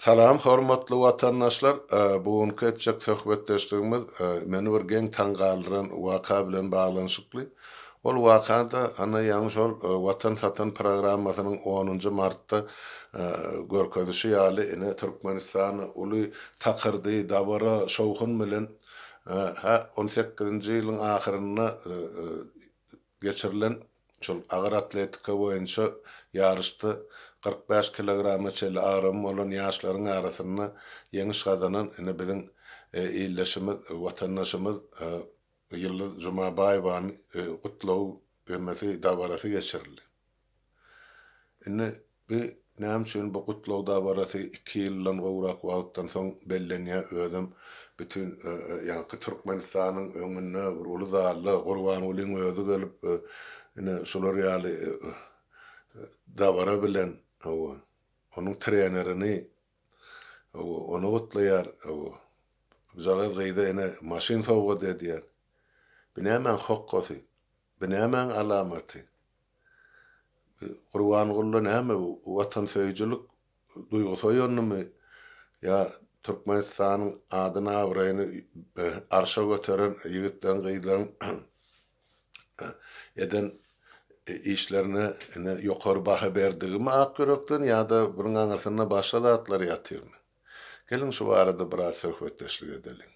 Salam hormatly watandaşlar! Bu günki etjek söhbetdeşligimiz meni bir geň taň galdyran waka bilen baglanyşykly. Ol waka-da ana ýaňy şol Watan satan programmasynyň onunjy martda görkezişi ýaly ine Türkmenistana uly takyrdy, dabara, şowhun bilen hä on sekizinji ýylyň ahyrynda geçirilen şol agyr atletika boýunça ýaryşda 45 kilograma çenli agramy bolan ýaşlaryň arasynda ýeňiş gazanan ine biziň ildeşimiz, watandaşymyz Ýyldyz Jumabaýewany gutlag hemmesi dabarasy geçirildi. Indi bi näme üçin bu gutlag dabarasy iki ýyldan gowrak wagtdan soň bellenýär, özem bütin ýaňky Türkmenistanyň öňünde bir uly zalda Gurbangulyň özi gelip ine şular ýaly dabara bilen hawa onuň trenerini hawa ony gutlaýar hawa bujagaz gyza ine maşyn sowgat edýär. Bi nämäň hokgasy? Bi nämäň alamaty? Gurbangulyda näme bu watansöýüjilik duýgusy oýandymy ýa Türkmenistanyň adyny-abraýyny arşa göteren ýigitleriň, gyzlaryň eden işlerine ine ýokary baha berdigimi ak ýürekden ýa-da bunuň aňyrsynda başga zatlar ýatyrmy? Geliň şu barada biraz söhbetdeşlik edeliň.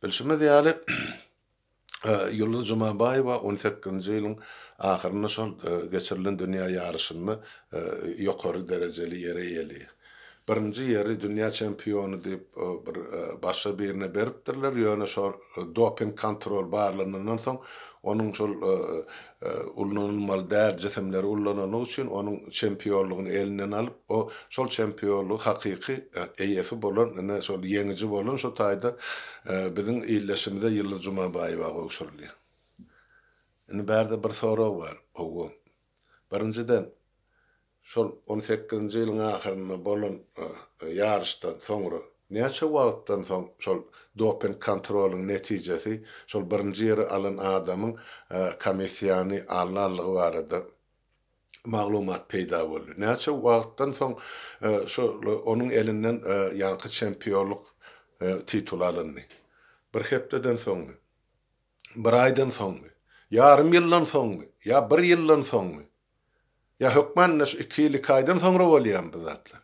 Bilşimiz ýaly, Ýulduz Jumabaýewa on sekizinji ýylyň ahyrynda şol geçirilen dünýä ýaryşynda ýokary derejeli ýere eýeleýär. Birinji ýeri dünýä çempiony diýip bir başga birine beripdirler, ýöne şol doping kontrol barlanandan soň onuň şol ullanylmaly däl jisimleri ullanany üçin onuň çempionlygyny elinden alyp, o şol çempionlygy hakyky eýesi bolan, ine şol ýeňiji bolan şo taýda biziň ildeşimize Ýyldyz Jumabaýewa gowşurylýar. Indi bärde bir sorag bar, hawa. Birinjiden, Şol on sekizinji ýylyň ahyrynda bolan ýaryşdan soňra näçe wagtdan soň şol doping kontrolyň netijesi şol birinji ýeri alan adamyň komissiýany alnanlygy barada maglumat peýda boldy? Näçe wagtdan soň şol onuň elinden ýaňky çempionlyk tituly alyndy? Bir hepdeden soňmy? Bir aýdan soňmy? Ýarym ýyldan soňmy? Ýa bir ýyldan soňmy? Ýa hökman ine şu iki ýyl iki aýdan soňra bolýamy bu zatlar?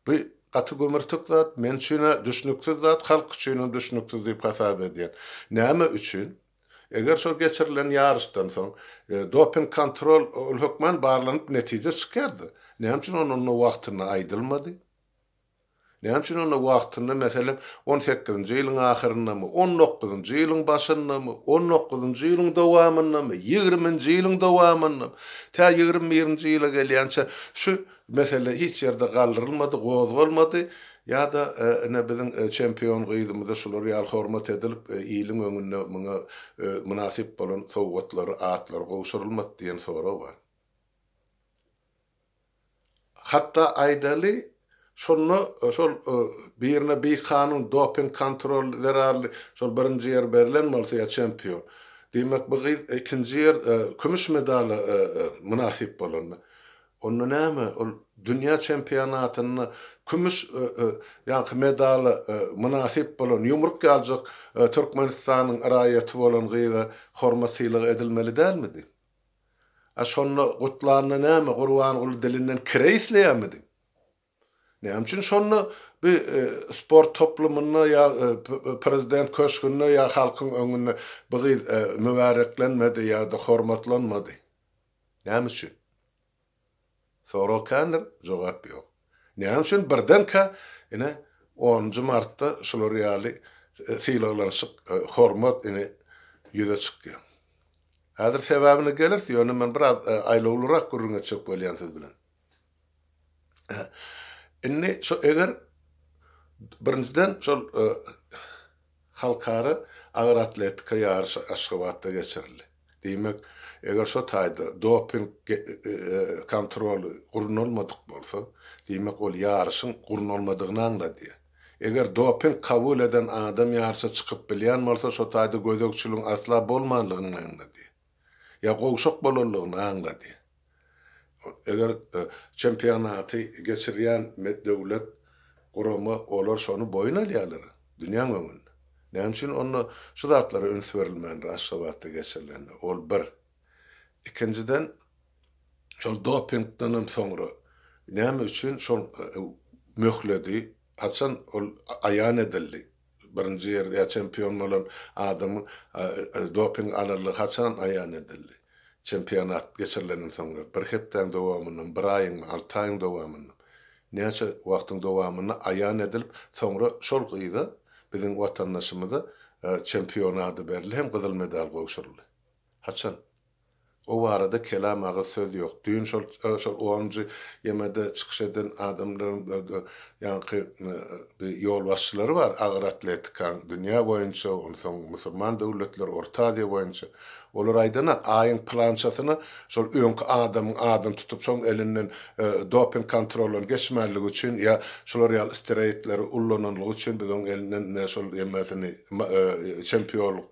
Bu gaty gümürtik zat, men üçin-ä düşnüksiz zat, halk üçinem düşnüksiz diýip hasap edýän. Näme üçin? Eger şol geçirilen ýaryşdan soň doping kontrol ol hökman barlanyp netije çykýardy. Näme üçin ony onda wagtynda aýdylmady? Näme üçin onda wagtynda, meselem, on sekizinji ýylyň ahyryndamy, on dokuzynjy ýylyň başyndamy, on dokuzynjy ýylyň dowamyndamy, ýigriminji ýylyň dowamyndamy, tä ýigrimi birinji ýyla gelýänçä şu mesele hiç ýerde galdyrylmady, gozgalmady ýa-da ine biziň çempion gyzymyza şular ýaly hormat edilip, iliň öňünde muňa mynasyp bolan sowgatlary, atlary gowşurylmady diýen sorag bar. Hatda aýdaly, şonda şol birine bikanun doping kontrol zerarly şol birinji ýer berlen bolsa ýa çempion. Diýmek bu gyz ikinji ýer kümüş medala mynasyp bolanda. Onda näme ol dünýä çempionatynda kümüş ýaňky medala mynasyp bolan ýumruk ýaljak Türkmenistanyň raýaty bolan gyza hormat sylag edilmeli dälmidi? A şonda gutlanda näme Gurbanguly dilinden kireý isleýärmidi? Näme üçin şonda bi sport toplumynda ýa prezident köşgünde ýa halkyň öňünde bu gyz mübäreklenmedi ýa-da hormatlanmady? Näme üçin? Sorag kändir, jogap ýok. Näme üçin birdenkä ine onunjy martda şular ýaly sylaglanyşyk, hormat ine ýüze çykýar? Häzir sebäbine geleris, ýöne men biraz aýlawlyrak gürrüň etjek bolýan siz bilen. Indi şu eger birinjiden şol Halkara agyr atletika ýaryşy Aşgabatda geçirildi. Diýmek, eger şo taýda doping kontroly gurnalmadyk bolsa, diýmek ol ýaryşyň gurnalmadygyny aňladýar. Eger doping kabul eden adam ýaryşa çykyp bilýän bolsa, şo taýda gözegçiligiň asla bolmanlygyny aňladýar. Ýa gowşak bolanlygyny aňladýar. Eger çempionaty geçirýän döwlet, gurama olar şony boýun alýarlar dünýäň öňünde. Näme üçin onda şu zatlara üns berilmändir Aşgabatda geçirilende? Ol bir. Ikinjiden, şol dopingdenem soňra näme üçin şol möhledi, haçan ol aýan edildi? Birinji ýer ýa çempion bolan adamyň doping alanlygy haçan aýan edildi? Çempionat geçirilenden soňra bir hepdäň dowamyndamy, bir aýyňmy, alty aýyň dowamyndamy? Näçe wagtyň dowamynda aýan edilip, soňra şol gyza, biziň watandaşymyza çempion ady berildi hem gyzyl medal gowşuryldy. Haçan? O barada kelam agyz söz ýok. Düýn şol şol onunjy ýemede çykyş eden adamlaryň ýaňky bir ýolbaşçylary bar agyr atletikaň dünýä boýunça, onsoň musulman döwletler, Orta Aziýa boýunça. Olar aýdana aýyň pylançasyna şol öňki adamyň adyny tutup şoň elinden doping kontroldan geçmänligi üçin ýa şular ýaly steroidleri ullananlygy üçin biz oň elinden şol ýemesini çempionlyk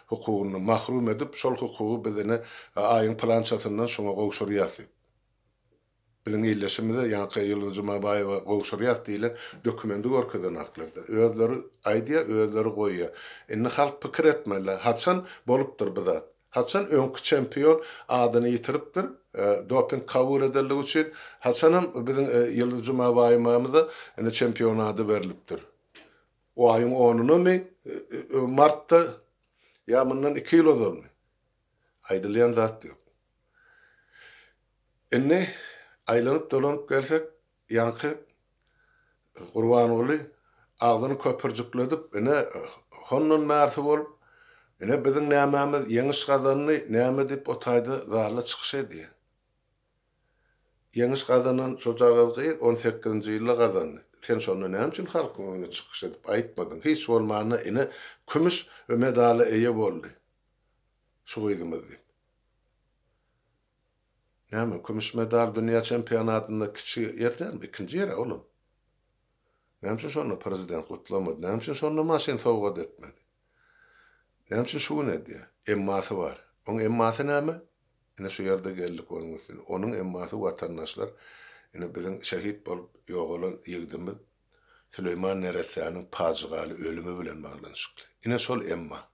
hukugyndan mahrum edip, şol hukugy biz ine aýyň pylançasyndan şoňa gowşurýas diýip. Biziň ildeşimize, ýaňky Ýyldyz Jumabaýewa gowşurýas diýlen dokumendi görkezenaklar-da. Özleri aýdýar, özleri goýýar. Indi halk pikir etmeli, haçan bolupdyr bu zat? Haçan öňki çempion adyny ýitiripdir, doping kabul edenligi üçin, haçanam biziň Ýyldyz Jumabaýewamyza ine çempion ady berlipdir? O aýyň onunamy martda ýa mundan iki ýyl ozalmy? Aýdylýan zat ýok. Indi aýlanyp-dolanyp gelsek, ýaňky Gurbanguly agzyny köpürjikledip, ine, hondan bärsi bolup, ine, biziň nämämiz ýeňiş gazandy, näme diýip o taýda zalda çykyş edýär. Ýeňiş gazanan şojagaz gyz on sekizinji ýylda gazandy. Sen şonda näme üçin halkyň öňünde çykyş edip aýtmadyň? Hiç bolmanda ine kümüş medala eýe boldy şu gyzymyz diýip. Näme, kümüş medal dünýä çempionatynda kiçi ýer dälmi? Ikinji ýer-ä olam. Näme üçin şonda prezident gutlamady? Näme üçin şonda maşyn sowgat etmedi? Näme üçin şu gün edýär? Emmasy bar. Oň emmasy näme? Ine şu ýerde geldik onuň üstüne. Onuň emmasy watandaşlar, ine biziň şehit bolup ýogalan ýigdimiz Süleýman neressäniň pajygaly ölümi bilen baglanyşykly. Ine şol emma.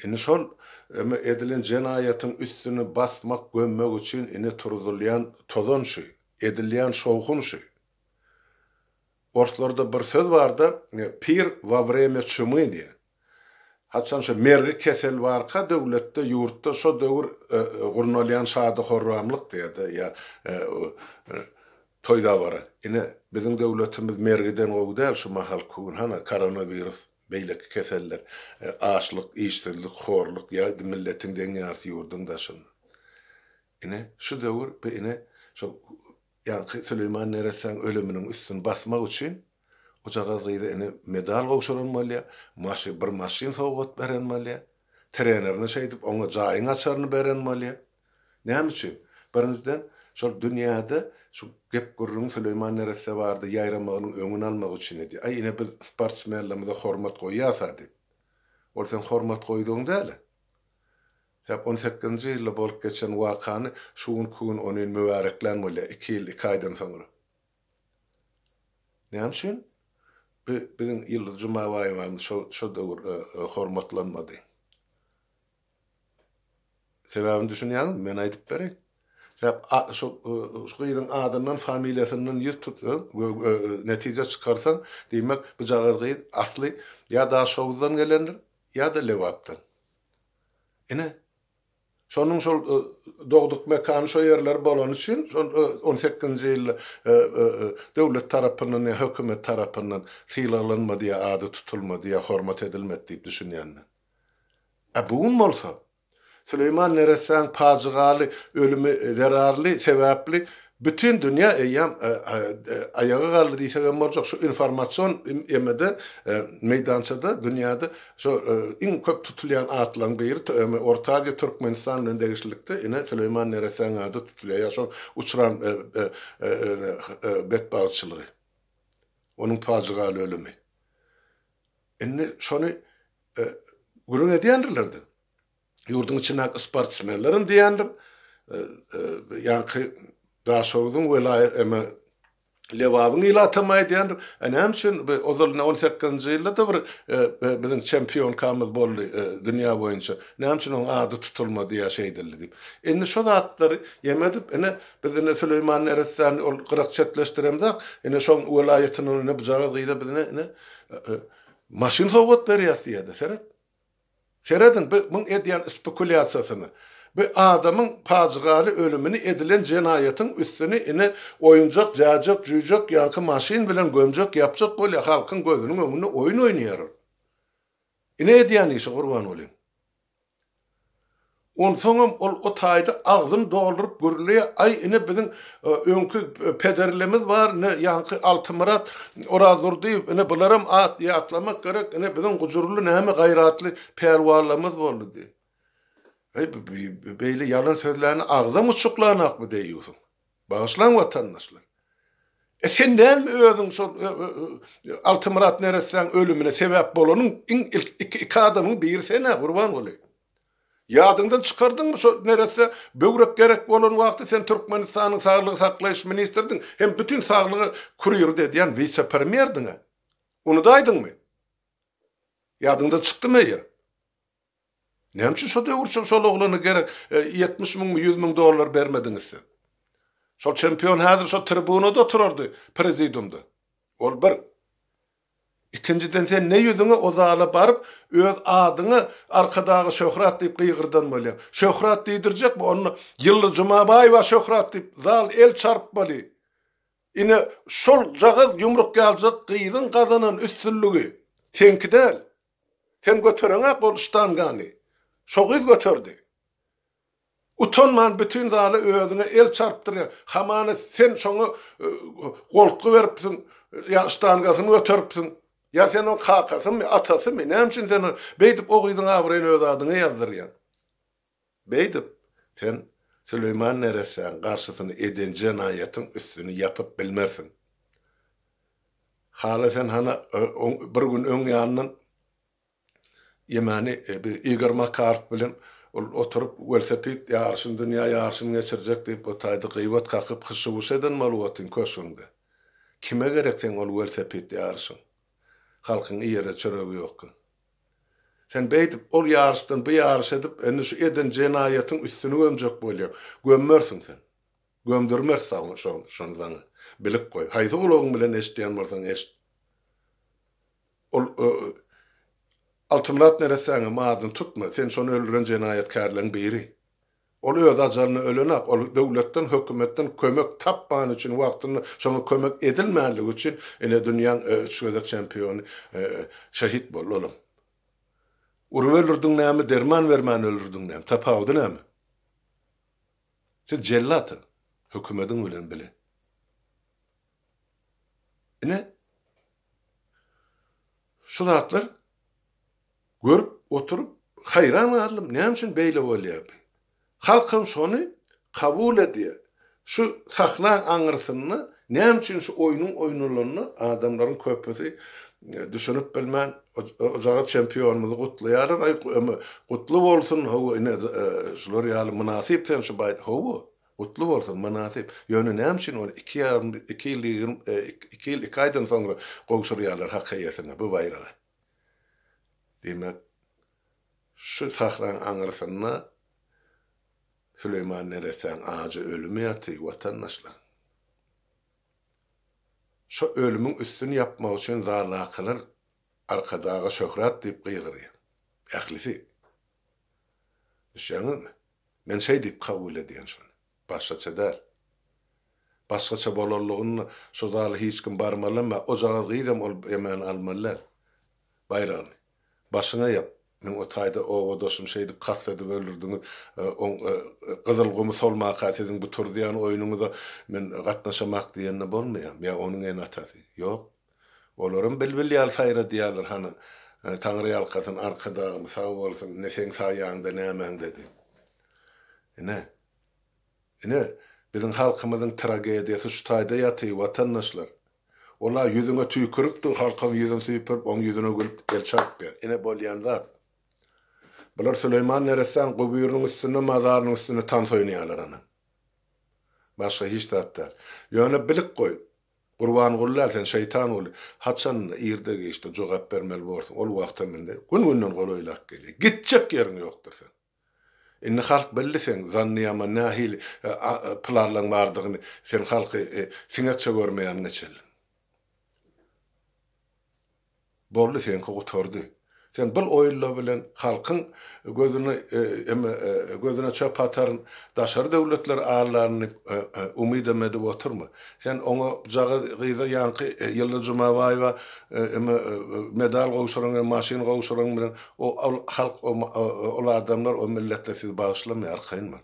Indi şol eme edilen jenaýatyň üstüni basmak, gömmek üçin ine turuzylýan tozan şu, edilýän şowhun şu. Orslarda bir söz barda, pir wa wremýa çumy diýýär. Haçan şo mergi kesel barka döwletde, ýurtda şo döwür gurnalýan şady-horramlyk diýýär-de ýa toý-dabara. Ine, biziň döwletimiz mergiden gowy däl şu mahalky gün, hana, koronawirus, beýleki keseller, açlyk, işsizlik, horluk ýa milletiň deň ýarysy ýurduň daşynda. Ine, şu döwür bu ine şo Ýaňky Süleýman neressäň ölüminiň üstüni basmak üçin ojagaz gyza ine medal gowşuran bolýar, maşy bir maşyn sowgat beren bolýar, trenerine şeýdip oňa jaýyň açaryny beren bolýar. Näme üçin? Birinjiden, şol dünýäde şu gep-gürrüňiň Süleýman neresse barada ýaýramagynyň öňüni almak üçin edýär. Aý, ine biz sportsmenlerimize hormat goýýas-a diýip. Ol seň hormat goýdugyň däl-ä. Sebäp on sekizinji ýylda bolup geçen wakany şu günki gün ony mübäreklän bolýar, iki ýyl iki aýdan soňra. Näme üçin? Bu biziň Ýyldyz Jumabaýewamyz şo şo döwür hormatlanmady. Sebäbini düşünýäňizmi? Men aýdyp bereýin. Sebäp şo şu gyzyň adyndan, familiýasyndan ýüz tutsaň, netije çykarsaň, diýmek, bujagaz gyz asly ýa Daşhowuzdan gelendir, ýa-da Lebapdan. Ine, şonuň şol dogduk mekany şo ýerler bolany üçin, şol on sekizinji ýylda döwlet tarapyndan ýa hökümet tarapyndan sylaglanmady ýa ady tutulmady ýa hormat edilmedi diýip düşünýän men. A bu gün bolsa, Süleýman neressäň pajygaly ölümi zerarly, sebäpli Bütin dünýä eýýäm aýaga galdy diýsek hem boljak. Şu informasion emede, meýdançada dünýäde şu iň köp tutulýan atlaryň biri Orta Aziýa, Türkmenistan bilen degişlilikde ine Süleýman neressäň ady tutulýar. Ýa şol uçran betbagtçylygy. Onuň pajygaly ölümi. Indi şony gürrüň edýändirler-de. Ýurduň içindäki sportsmenlerem diýendir. Ýaňky Daşoguzyň welaýat eme Lebabyň ilatam aýdýandyr. A näme üçin bu ozal ine on sekizinji ýylda-da bir biziň çempionkamyz boldy dünýä boýunça. Näme üçin oň ady tutulmady ýa şeýdildi diýip. Indi şo zatlary ýem edip ine biz ine Süleýman neressäni ol gyrak çetleşdiremzok. Ine şoň welaýatyndan ine bujagaz gyza biz ine ine maşyn sowgat berýäs diýýär-de seret. Serediň, bu muň edýän spekulýasiýasyna. Bu adamyň pajygaly ölümini edilen jenaýatyň üstüni ine oýunjak jäjek jüýjek ýaňky maşyn bilen gömjek ýapjak bolýar halkyň gözüniň öňünde oýun oýnaýar ol. Ine edýän işi Gurbangulyň. Onsoňam ol o taýda agzyny dolduryp gürleýär, aý ine biziň öňki pederlemiz bar, ine ýaňky Altymyrat Orazdurdyýew, ine bularam at ýatlamak gerek, ine biziň gujurly näme gaýratly pälwanlarymyz boldy diýip. Aý beýle ýalan sözläni agzam uçuklanakmy deýýusyň. Bagyşlaň watandaşlar. E sen dälmi özüň şol Altymyrat neressäň ölümine sebäp bolanyň iň ilk iki iki adamyň biri sen-ä Gurbanguly. Ýadyňdan çykardyňmy şo neresse böwrek gerek bolan wagty sen Türkmenistanyň saglygy saklaýyş ministridiň hem bütin saglygy kurird edýän wise-premýerdiň-ä. Unudaýdyňmy? Ýadyňdan çykdymy eýýäm? Näme üçin şo döwür şol oglana gerek 70 müňmi 100 müň dollar bermediňiz siz? Şol çempion häzir şo tribunada oturardy prezidiumda. Ol bir. Ikinjiden sen ne ýüzüňe o zala baryp öz adyňa Arkadaga şöhrat diýip gygyrdan bolýaň. Şöhrat diýdirjekmi onda Ýyldyz Jumabaýewa şöhrat diýip zal el çarpmaly. Ine şol jagaz ýumruk ýaljak gyzyň gazanan üstünligi seňki däl. Sen götereňak ol ştangany. Şo gyz göterdi. Utanman bütin zala özüňe el çarpdyrýaň. Hamana sen şoňa goltgy beripsiň, ýa ştangasyny göteripsiň. Ýa sen oň kakasymy, atasymy? Näme üçin sen beýdip o gyzyň abraýyny öz adyňa ýazdyrýaň? Beýdip, sen Süleýman neressäň garşysyna eden jenaýatyň üstüni ýapyp bilmersiň. Hala sen hana bir gün öň ýanyndan Ýemeni bi Igor Makarow bilen ol oturyp welosiped ýaryşyny dünýä ýaryşyny geçirjek diýip o taýda gybat kakyp hyşy-wyşy eden bolup otyň köşgüňde. Kime gerek seň ol welosiped ýaryşyň? Halkyň iýere çöregi ýokka. Sen beýdip ol ýaryşdan bu ýaryş edip indi şu eden jenaýatyň üstüni gömjek bolýaň. Gömmersiň sen. Gömdürmeris saňa şony saňa. Bilip goý. Haýsy gulagyň bilen eşitýän bolsaň eşit. Ol Altymyrat neressäňem adyny tutma, sen şony öldüren jenaýatkärleň biri. Ol öz ajalyna ölenak, ol döwletden, hökümetden kömek tapmany üçin, wagtynda şoňa kömek edilmänligi üçin ine dünýäň üç gezek çempiony şehit boldy olam. Urup öldürdiň näme, derman bermän öldürdiň näme, tapawudy näme? Siz jellat, hökümediň bilen bile. Ine, şu zatlar görüp oturyp haýran galdym, näme üçin beýle bolýar bu? Halkam şony kabul edýär. Şu sahnaň aňyrsynda näme üçin şu oýnuň oýnalanyna adamlaryň köpüsi düşünip bilmän, ojagaz çempionymyzy gutlaýarlar, aý gutly bolsun, hawa ine şular ýaly mynasyp sen şu baý, hawa Gutly bolsun, mynasyp. Ýöne näme üçin ony iki ýarym, iki ýyl ýigrim, iki ýyl iki aýdan soňra gowşurýarlar hak eýesine bu baýragy? Diýmek, şu sahraň aňyrsynda Süleýman neressäň ajy ölümi ýaty, watandaşlar. Şo ölümiň üstüni ýapmak üçin zaldakylar Arkadaga şöhrat diýip gygyrýar. Ählisi. Düşýäňizmi? Men şeý diýip kabul edýän şony. Başgaça däl. Başgaça bolanlygynda şo zala hiç kim barmalam bar. Ojagaz gyzam ol emäni almaly däl. Baýragyny. Başyňa ýap. Meň o taýda obadaşym şeýdip kast edip öldürdiňiz. Oň gyzyl gumy solmaka siziň bu turuzýan oýnuňyza men gatnaşamak diýende bolmaýar. Ýa onuň ene-atasy. Ýok. Olaram bilbil ýaly saýradýarlar hany Taňry ýalkasyn Arkadagym sag bolsun ine seň saýaňda nämäňde diýip. Ine. Ine, biziň halkymyzyň tragediýasy şu taýda ýaty, watandaşlar. Ola ýüzüňe tüýküripdir, halkam ýüzüni süpürip, oň ýüzüne gülüp el çarpýar. Ine bolýan zat. Bular Süleýman neressäň guburynyň üstünde, mazarynyň üstünde tans oýnaýarlar ana. Başga hiç zat däl. Ýöne bilip goý, Gurbanguly däl, sen Şeýtanguly. Haçan-da, irde-giçde jogap bermeli borsuň. Ol wagtam indi gün-günden golaýlap gelýär. Gitjek ýeriň ýokdur seň. Indi halk bildi seň zannyýaman nähili planlaň bardygyny, sen halky siňekçe görmeýäniňe çenli. Boldy seňki gutardy. Sen bul oýunlar bilen halkyň gözüni eme gözüne çöp ataryn, daşary döwletler aldaryn diýip umydam edip oturma. Sen oňa jagaz gyza ýaňky Ýyldyz Jumabaýewa eme medal gowşuran we maşyn gowşuran bilen o ol halk ol adamlar o milletler sizi bagyşlamaýar arkaýyn bol.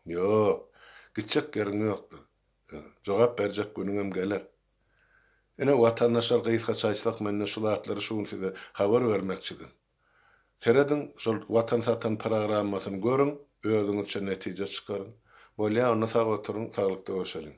Ýok. Gitjek ýeriň ýokdur. Jogap berjek günüňem geler. Ine, watandaşlar, gysgaça aýtsak, mende şu zatlary şu gün size habar bermekçidim. Serediň, şol Watan satan programmasyny görüň, özüňizçe netije çykaryň. Bolýa, onda sag oturyň, saglykda görşeliň.